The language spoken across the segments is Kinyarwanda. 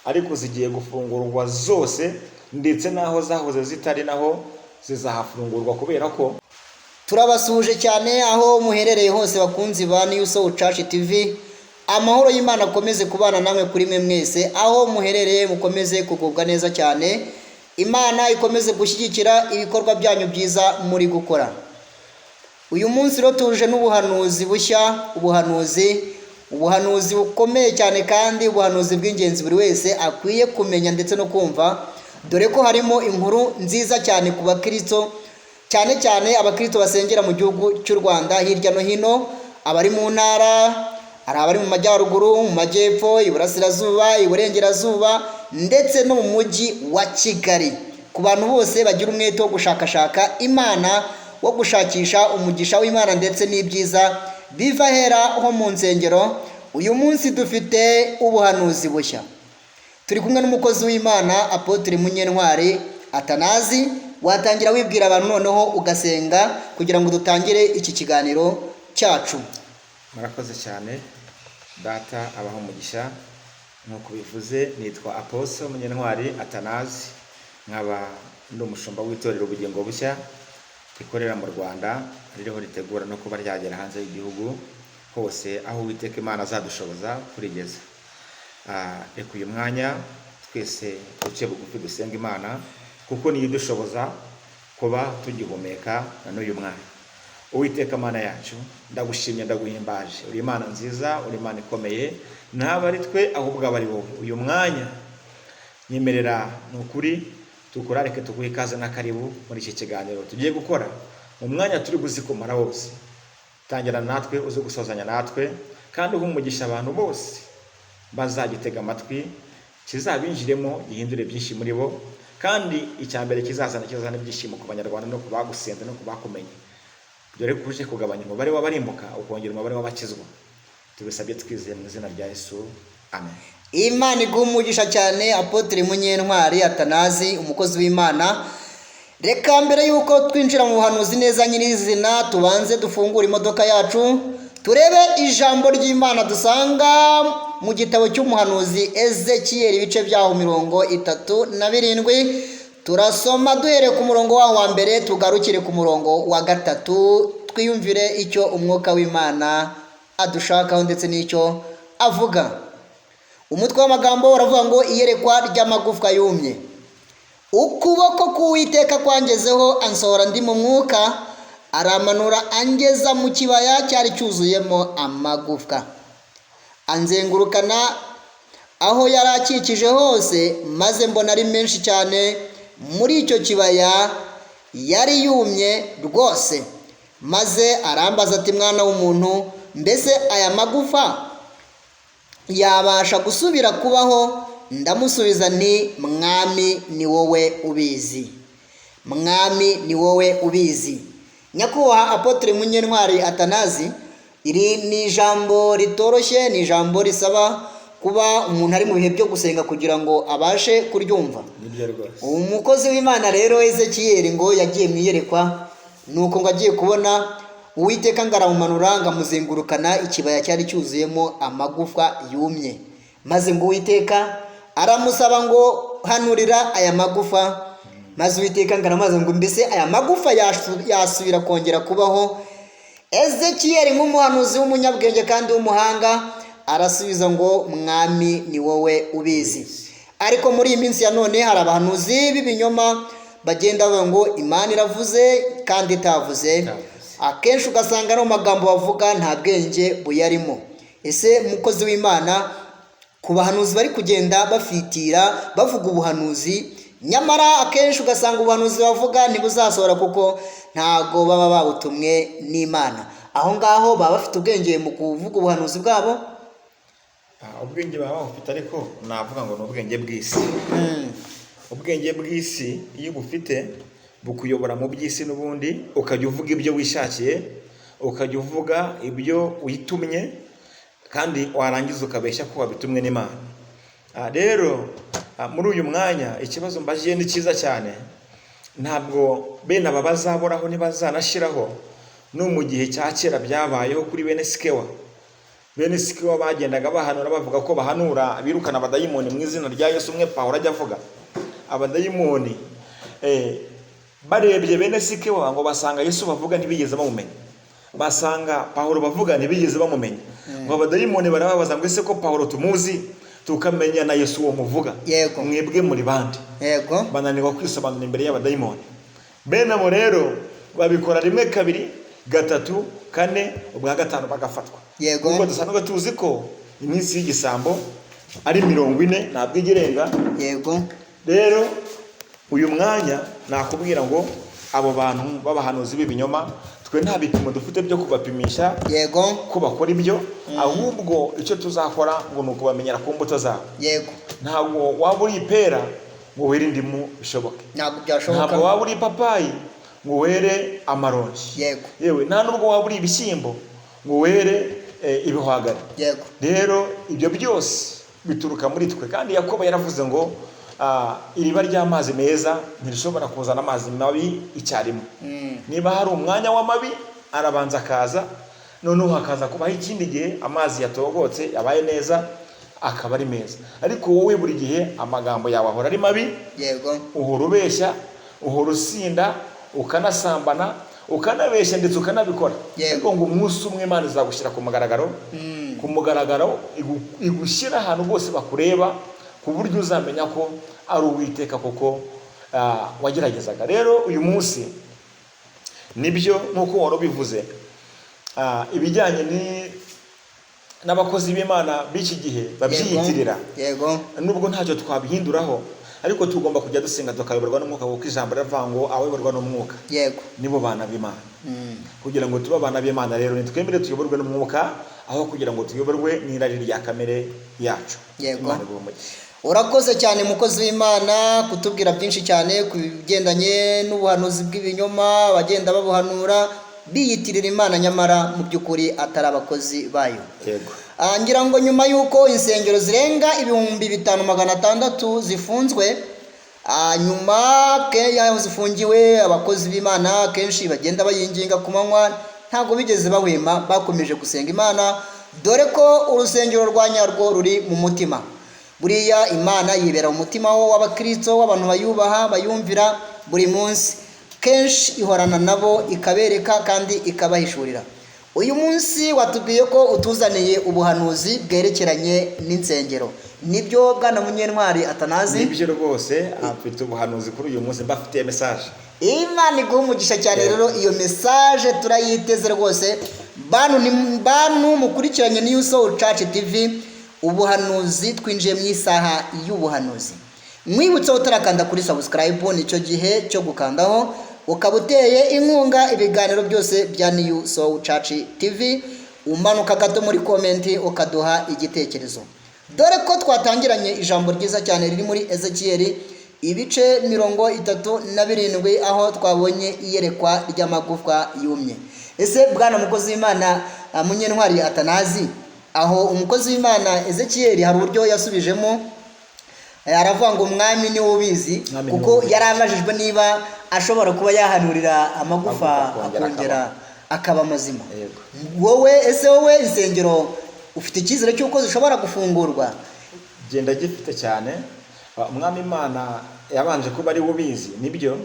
Ariko zigiye gufungurwa zose, ndetse n'aho zahoze zitari naho zizahafungurwa, kubera ko Turabasuhuje cyane aho muherereye hose, bakunzi ba New Soul Church TV. Amahoro y'Imana akomeze kubana namwe kuri mwe mwese aho muherereye, mukomeze kugubwa neza cyane. Imana ikomeze gushyigikira ibikorwa byanyu byiza muri gukora. Uyu munsi rero tuje n'ubuhanuzi bushya, ubuhanuzi bukomeye cyane kandi ubuhanuzi bw'ingenzi buri wese akwiye kumenya ndetse no kumva, dore ko harimo inkuru nziza cyane ku bakristo, cyane cyane abakristo basengera mu gihugu cy'u Rwanda hirya no hino, abari mu ntara, hari abari mu majyaruguru, mu majyepfo, iburasirazuba, iburengerazuba ndetse no mu mujyi wa Kigali. Ku bantu bose bagira umwete wo gushakashaka Imana, wo gushakisha umugisha w'Imana ndetse n'ibyiza biva ahera ho mu nsengero, uyu munsi dufite ubuhanuzi bushya. Turi kumwe n'umukozi w'Imana, Apôtre Munyentwari Atanazi. Watangira wibwira abantu, noneho ugasenga kugira ngo dutangire iki kiganiro cyacu. Murakoze cyane, Data abaho umugisha. Nk'uko bivuze, nitwa Apôtre Munyentwari Atanazi, nkaba ndi umushumba w'itorero Ubugingo Bushya rikorera mu Rwanda, ririho ritegura no kuba ryagera hanze y'igihugu hose aho Uwiteka Imana azadushoboza kurigeza. Reka uyu mwanya twese duce bugufi dusenga Imana, kuko niyo idushoboza kuba tugihumeka na n'uyu mwanya. Uwiteka Mana yacu, ndagushimye, ndaguhimbaje. Uri Imana nziza, uri Imana ikomeye. Ntabwo ari twe, ahubwo aba ari wowe. Uyu mwanya nyemerera ni ukuri tukurareke, tuguhe ikaze na karibu muri iki kiganiro tugiye gukora. Mu mwanya turi buzikumara wose, tangira natwe uze gusozanya natwe, kandi uhe umugisha abantu bose bazagitega amatwi, kizabinjiremo, gihindure byinshi muri bo. Kandi icya mbere kizazana ibyishimo ku Banyarwanda no ku bagusenze no ku bakumenye, dore ko uje kugabanya umubare w'abarimbuka, ukongera umubare w'abakizwa. Tubisabye twizeye mu izina rya Yesu, amen. Imana iguha umugisha cyane, Apôtre Munyentwari Atanazi, umukozi w'Imana. Reka mbere y'uko twinjira mu buhanuzi neza nyirizina, tubanze dufungure imodoka yacu, turebe ijambo ry'Imana dusanga mu gitabo cy'umuhanuzi Ezekiyeli, ibice byaho 37. Turasoma duhereye ku murongo waho wa mbere, tugarukire ku murongo wa gatatu, twiyumvire icyo umwuka w'Imana adushakaho ndetse n'icyo avuga. Umutwe w'amagambo uravuga ngo: "Iyerekwa ry'amagufwa yumye." Ukuboko k'Uwiteka kwangezeho, ansohora ndi mu mwuka, aramanura angeza mu kibaya cyari cyuzuyemo amagufwa, anzengurukana aho yari akikije hose, maze mbona ari menshi cyane muri icyo kibaya, yari yumye rwose. Maze arambaza ati: "Mwana w'umuntu, mbese aya magufa yabasha gusubira kubaho?" Ndamusubiza nti: "Mwami, ni wowe ubizi. Mwami, ni wowe ubizi." Nyakubahwa Apôtre Munyentwari Atanazi, iri ni ijambo ritoroshye, ni ijambo risaba kuba umuntu ari mu bihe byo gusenga kugira ngo abashe kuryumva. Nibyo rwose. Umukozi w'Imana rero Ezekiyeli ngo yagiye mu iyerekwa, nuko ngo agiye kubona, Uwiteka ngo aramumanura, ngo amuzengurukana ikibaya cyari cyuzuyemo amagufwa yumye, maze ngo Uwiteka aramusaba ngo: "Hanurira aya magufa." Maze Uwiteka ngo aramubaza ngo: "Mbese aya magufa yasubira kongera kubaho?" Ezekiyeli, nk'umuhanuzi w'umunyabwenge kandi w'umuhanga, arasubiza ngo: "Mwami, ni wowe ubizi." Ariko muri iyi minsi ya none hari abahanuzi b'ibinyoma bagenda bavuga ngo Imana iravuze kandi itavuze. Itavuze. Akenshi ugasanga no mu magambo bavuga nta bwenge buyarimo. Ese mukozi w'Imana, ku bahanuzi bari kugenda bafitira bavuga ubuhanuzi, nyamara akenshi ugasanga ubuhanuzi bavuga ntibuzasohora kuko ntago baba babutumwe n'Imana, aho ngaho baba bafite ubwenge mu kuvuga ubuhanuzi bwabo? Ubwenge baba bufite, ariko navuga ngo ni ubwenge bw'isi. Ubwenge bw'isi iyo ubufite bukuyobora mu by'isi n'ubundi, ukajya uvuga ibyo wishakiye, ukajya uvuga ibyo witumye, kandi warangiza ukabeshya ko wabitumwe n'Imana. Rero muri uyu mwanya ikibazo mbajiye ni cyiza cyane. Ntabwo bene aba bazaboraho, ntibazanashiraho. No mu gihe cya kera byabayeho kuri bene Sikewa. Bene Sikewa bagendaga bahanura, bavuga ko bahanura birukana abadayimoni mu izina rya Yesu. Umwe Pawulo ajya avuga abadayimoni, barebye bene Sikewa ngo basanga Yesu bavuga ntibigeze bamumenya, basanga Pawulo bavuga ntibigeze bamumenya. Ngo abadayimoni barababaza ngo: "Ese ko Pawulo tumuzi, tukamenya na Yesu uwo muvuga, mwebwe muri bande?" Bananirwa kwisobanura imbere y'abadayimoni. Bene abo rero babikora rimwe, kabiri, gatatu, kane, ubwa gatanu bagafatwa. Kuko dusanzwe tuzi ko iminsi y'igisambo ari 40, ntabwo ijya irenga. Rero uyu mwanya nakubwira ngo abo bantu b'abahanuzi b'ibinyoma, twe nta bipimo dufite byo kubapimisha ko bakora ibyo. Ahubwo icyo tuzakora ngo ni ukubamenyera ku mbuto zabo. Ntabwo waba uri ipera ngo were indimu, bishoboke? Ntabwo byashoboka. Ntabwo waba uri ipapayi ngo were amaronji. Yewe, nta nubwo waba uri ibishyimbo ngo were ibihwagari. Rero ibyo byose bituruka muri twe. Kandi Yakobo yaravuze ngo iriba ry'amazi meza ntirishobora kuzana amazi mabi icyarimwe. Niba hari umwanya w'amabi, arabanza akaza, noneho hakaza kubaho ikindi gihe amazi yatogotse, yabaye neza, akaba ari meza. Ariko wowe buri gihe amagambo yawe ahora ari mabi, uhora ubeshya, uhora usinda, ukanasambana, ukanabeshya, ndetse ukanabikora. Ariko ngo umunsi umwe Imana izagushyira ku mugaragaro, ku mugaragaro igushyira ahantu bose bakureba, ku buryo uzamenya ko ari Uwiteka koko wageragezaga. Rero uyu munsi nibyo, nk'uko wari ubivuze, ibijyanye n'abakozi b'Imana b'iki gihe babyiyitirira, nubwo ntacyo twabihinduraho, ariko tugomba kujya dusenga tukayoborwa n'Umwuka, kuko ijambo riravuga ngo abayoborwa n'Umwuka nibo bana b'Imana. Kugira ngo tube abana b'Imana rero, nitwemere tuyoborwe n'Umwuka aho kugira ngo tuyoborwe n'irari rya kamere yacu. Imana iguhe umugisha. Urakoze cyane, mukozi w'Imana, kutubwira byinshi cyane ku bigendanye n'ubuhanuzi bw'ibinyoma, abagenda babuhanura biyitirira Imana nyamara mu by'ukuri atari abakozi bayo. Ngira ngo nyuma y'uko insengero zirenga 5600 zifunzwe, nyuma y'aho zifungiwe, abakozi b'Imana kenshi bagenda bayinginga ku manywa, ntabwo bigeze bahwema, bakomeje gusenga Imana, dore ko urusengero rwa nyarwo ruri mu mutima. Buriya Imana yibera mu mutima w'abakristo, w'abantu bayubaha, bayumvira buri munsi. Kenshi ihorana nabo, ikabereka kandi ikabahishurira. Uyu munsi watubwiye ko utuzaniye ubuhanuzi bwerekeranye n'insengero, nibyo, bwana Munyentwari Atanazi? Nibyo rwose, mfite ubuhanuzi kuri uyu munsi, mbafitiye message. Imana iguha umugisha cyane. Rero iyo message turayiteze rwose. Bantu bantu mukurikiranye New Soul Church TV, ubuhanuzi, twinjiye mu isaha y'ubuhanuzi. Mwibutse, utarakanda kuri subscribe, nicyo gihe cyo gukandaho, ukaba uteye inkunga ibiganiro byose bya New Soul Church TV. Umanuka gato muri comment ukaduha igitekerezo, dore ko twatangiranye ijambo ryiza cyane riri muri Ezekiyeli ibice 37, aho twabonye iyerekwa ry'amagufwa yumye. Ese bwana mukozi w'Imana, Munyentwari Atanazi, aho umukozi w'Imana Ezekiyeli hari uburyo yasubijemo, aravuga ngo Umwami niwe ubizi, Umwami niwe kuko ubizi. yari abajijwe niba ashobora kuba yahanurira amagufa Amagufa akongera akongera akaba mazima. Yego. Wowe, ese wowe insengero ufite icyizere cy'uko zishobora gufungurwa? Genda gifite cyane. Umwami Imana yabanje kuba ari we ubizi, nibyo,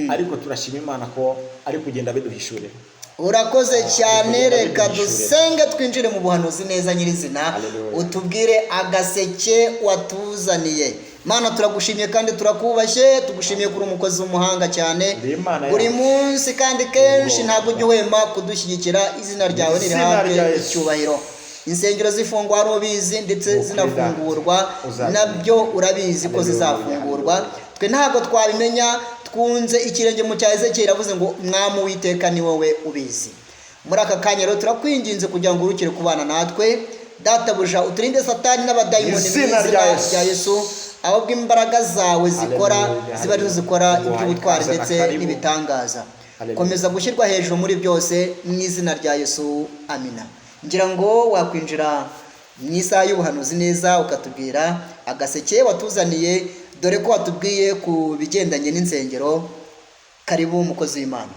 ariko turashima Imana ko ari kugenda biduhishurira. Urakoze cyane. Kugenda Reka biduhishurira. dusenge, twinjire mu buhanuzi neza nyirizina. Hallelujah. Utubwire agaseke watuzaniye. Mana, turagushimiye kandi turakubashye, tugushimiye kuri umukozi w'umuhanga cyane. Ndi Imana Buri yacu. munsi kandi kenshi Ubwo. ntabwo ujya uhwema kudushyigikira. Izina ryawe Izina nirihabwe rya Yesu. icyubahiro. Insengero zifungwa wari ubizi, ndetse Ni ukuri, zinafungurwa Data. Uzabimenya. nabyo urabizi ko Hallelujah. zizafungurwa. Twe ntabwo twabimenya. Twunze ikirenge mu cya Ezekiyeli, avuze ngo: "Mwami Uwiteka, ni wowe ubizi." Muri aka kanya rero turakwinginze kugira ngo urukire kubana natwe, databuja, uturinde Satani n'abadayimoni mu Izina izina rya Yesu. rya Yesu. Ahubwo imbaraga zawe zikora Hallelujah. ziba arizo zikora Hallelujah. iby'ubutwari Ikaze na ndetse karibu. n'ibitangaza. Hallelujah. Komeza gushyirwa hejuru muri byose mu izina rya Yesu, amina. Ngira ngo wakwinjira mu isaha y'ubuhanuzi neza, ukatubwira agaseke watuzaniye, dore ko watubwiye ku bigendanye n'insengero. Karibu, umukozi w'Imana.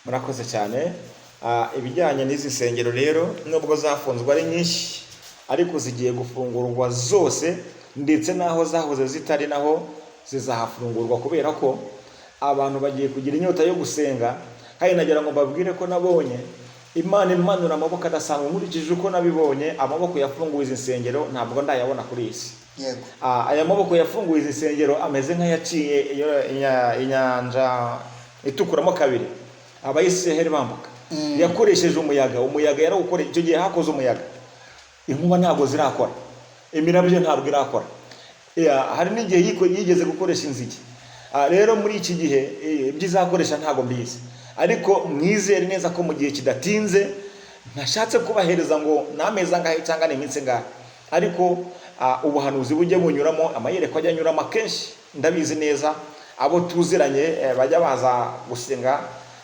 Murakoze cyane. Ibijyanye n'izi nsengero rero, nubwo zafunzwe ari nyinshi, ariko zigiye gufungurwa zose, ndetse n'aho zahoze zitari naho zizahafungurwa, kubera ko abantu bagiye kugira inyota yo gusenga. Kandi nagira ngo mbabwire ko nabonye Imana imanura amaboko adasanzwe. Nkurikije uko nabibonye, amaboko yafunguye izi nsengero ntabwo ndayabona kuri iyi si. Aya maboko yafunguye izi nsengero ameze nk'ayaciye inyanja itukuramo kabiri Abayisiraheli bambuka. Yakoresheje umuyaga, umuyaga yarawukoreye. Icyo gihe hakoze umuyaga, inkuba ntabwo zirakora, imirabyo ntabwo irakora. Hari n'igihe yigeze gukoresha inzige. Rero muri iki gihe ibyo izakoresha ntabwo mbizi, ariko mwizere neza ko mu gihe kidatinze, ntashatse kubahereza ngo ni amezi angahe cyangwa ni iminsi ingahe, ariko ubuhanuzi bujye bunyuramo, amayerekwa ajya anyuramo akenshi. Ndabizi neza, abo tuziranye bajya baza gusenga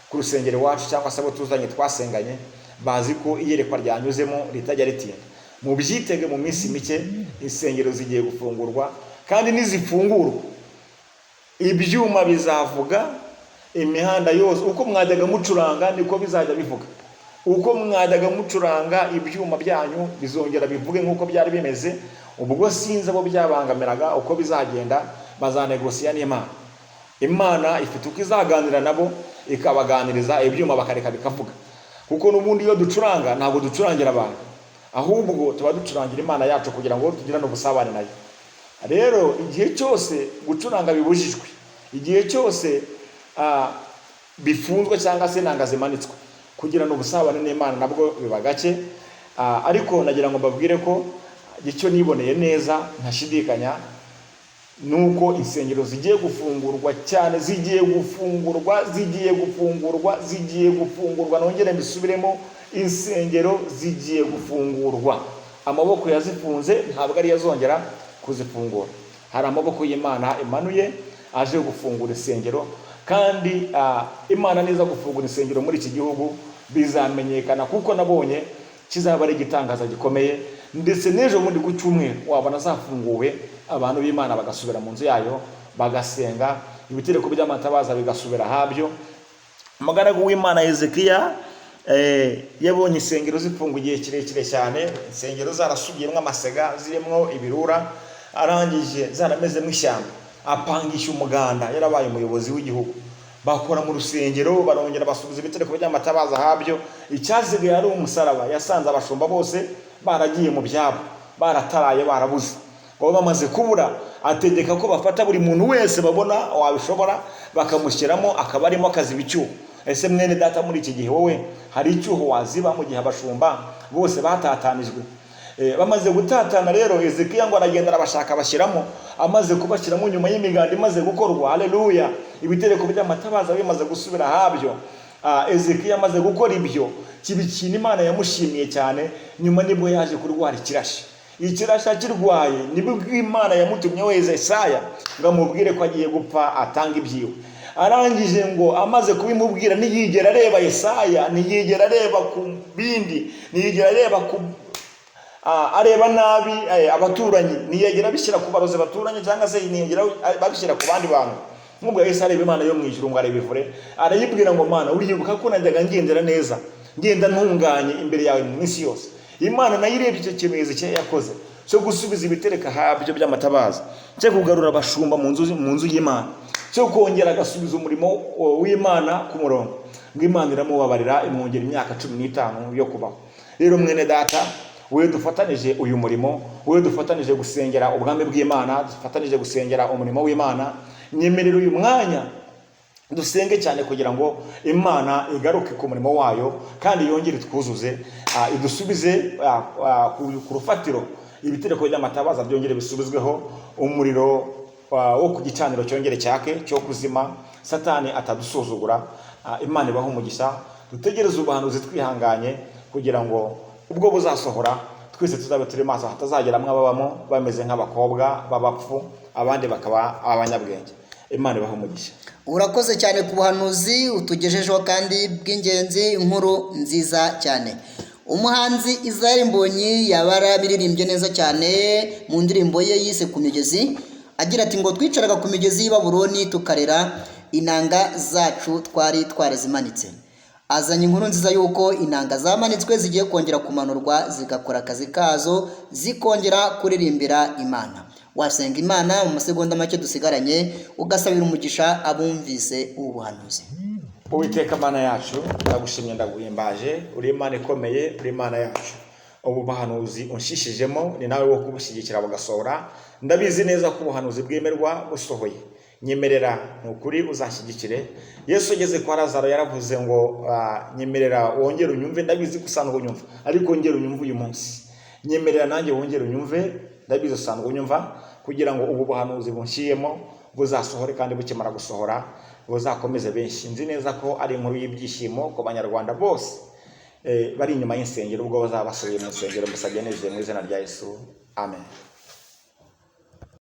ku rusengero iwacu, cyangwa se abo tuzanye twasenganye, bazi ko iyerekwa ryanyuzemo ritajya ritinda. Mu byitege, mu minsi mike insengero zigiye gufungurwa, kandi nizifungurwa ibyuma bizavuga imihanda yose. Uko mwajyaga mucuranga niko bizajya bivuga. Uko mwajyaga mucuranga, ibyuma byanyu bizongera bivuge nk'uko byari bimeze. Ubwo sinzi abo byabangamiraga uko bizagenda, bazanegosiya n'Imana. Imana ifite uko izaganira nabo, ikabaganiriza, ibyuma bakareka bikavuga, kuko n'ubundi iyo ducuranga ntabwo ducurangira abantu, ahubwo tuba ducurangira Imana yacu kugira ngo tugirane ubusabane nayo. Rero igihe cyose gucuranga bibujijwe, igihe cyose bifunzwe cyangwa se inanga zimanitswe, kugirana ubusabane n'Imana nabwo biba gake. Ariko nagira ngo mbabwire ko icyo niboneye neza ntashidikanya nuko insengero zigiye gufungurwa cyane, zigiye gufungurwa, zigiye gufungurwa, zigiye gufungurwa. Nongere mbisubiremo, insengero zigiye gufungurwa. Amaboko yazifunze ntabwo ariyo azongera kuzifungura. Hari amaboko y'Imana imanuye aje gufungura insengero, kandi Imana niza gufungura insengero muri iki gihugu bizamenyekana, kuko nabonye kizaba ari igitangaza gikomeye. Ndetse n'ejo bundi ku cyumweru wabona zafunguwe, abantu b'Imana bagasubira mu nzu yayo bagasenga, ibitereko by'amatabaza bigasubira habyo. Umugaragu w'Imana Hezekiya yabonye insengero zifunguye igihe kirekire cyane, insengero zarasubiyemo amasega, zirimo ibirura, arangije zaramezemo ishyamba, apangisha umuganda. Yarabaye umuyobozi w'igihugu, bakora mu rusengero, barongera basubiza ibitereko by'amatabaza habyo. Icyasigaye ari umusaraba. Yasanze abashumba bose baragiye mu byabo, barataraye, barabuze. Baba bamaze kubura, ategeka ko bafata buri muntu wese babona wabishobora, bakamushyiramo, akaba arimo akaziba icyuho. Ese mwene data, muri iki gihe wowe hari icyuho waziba mu gihe abashumba bose batatanijwe? Bamaze gutatana rero, Hezekiya ngo aragenda arabashaka, abashyiramo. Amaze kubashyiramo, nyuma y'imiganda imaze gukorwa, haleluya, ibitereko by'amatabaza bimaze gusubira habyo, Hezekiya amaze gukora ibyo, kiba ikintu Imana yamushimiye cyane. Nyuma nibwo yaje kurwara ikirashi. Ikirashi akirwaye, nibwo Imana yamutumyeho Yesaya ngo amubwire ko agiye gupfa, atanga ibyiwe. Arangije ngo amaze kubimubwira, ntiyigera areba Yesaya, ntiyigera areba ku bindi, ntiyigera areba ku areba nabi abaturanyi, ntiyegera abishyira ku barozi baturanye, cyangwa se ntiyegera babishyira ku bandi bantu. Nk'ubwo yahise areba Imana yo mu ijuru, ngo arebe ivure, arayibwira ngo: "Mana, uribuka ko najyaga ngendera neza, ngenda ntunganye imbere yawe mu minsi yose." Imana nayo irebye icyo kintu Hezekiya yakoze cyo gusubiza ibitereka habyo by'amatabaza, cyo kugarura abashumba mu nzu y'Imana, cyo kongera agasubiza umurimo w'Imana ku murongo, ngo Imana iramubabarira, imwongera imyaka 15 yo kubaho. Rero mwene data, wowe dufatanije uyu murimo, wowe dufatanije gusengera ubwami bw'Imana, dufatanije gusengera umurimo w'Imana, nyemerera uyu mwanya dusenge cyane kugira ngo Imana igaruke ku murimo wayo, kandi yongere itwuzuze, idusubize ku rufatiro, ibitereko by'amatabaza byongere bisubizweho, umuriro wo ku gicaniro cyongere cyake cyo kuzima, Satani atadusuzugura. Imana ibahe umugisha. Dutegereze ubuhanuzi twihanganye, kugira ngo ubwo buzasohora twese tuzabe turi maso, hatazageramo ababamo bameze nk'abakobwa b'abapfu, abandi bakaba abanyabwenge. Imana ibahe umugisha. Urakoze cyane ku buhanuzi utugejejeho kandi bw'ingenzi, inkuru nziza cyane. Umuhanzi Israel Mbonyi yaba yarabiririmbye neza cyane mu ndirimbo ye yise "Ku migezi", agira ati ngo twicaraga ku migezi y'i Babuloni tukarera, inanga zacu twari twarazimanitse. Azanye inkuru nziza y'uko inanga zamanitswe zigiye kongera kumanurwa, zigakora akazi kazo, zikongera kuririmbira Imana. Wasenga Imana mu masegonda make dusigaranye, ugasabira umugisha abumvise ubu buhanuzi. Uwiteka Mana yacu, ndagushimye, ndaguhimbaje. Uri Imana ikomeye, uri Imana yacu. Ubu buhanuzi unshishijemo, ni nawe wo kubushyigikira bugasohora. Ndabizi neza ko ubuhanuzi bwemerwa busohoye. Nyemerera, ni ukuri uzashyigikire. Yesu ugeze kwa Lazaro yaravuze ngo "Nyemerera wongere unyumve. Ndabizi ko usanzwe unyumva, ariko wongere unyumve uyu munsi. Nyemerera nanjye wongere unyumve. Ndabizi usanzwe unyumva, kugira ngo ubu buhanuzi bunshyiyemo buzasohore, kandi bukimara gusohora buzakomeze benshi. Nzi neza ko ari inkuru y'ibyishimo ku Banyarwanda bose bari inyuma y'insengero, ubwo bazaba basubiye mu nsengero. Mbisabye neza mu izina rya Yesu, amen.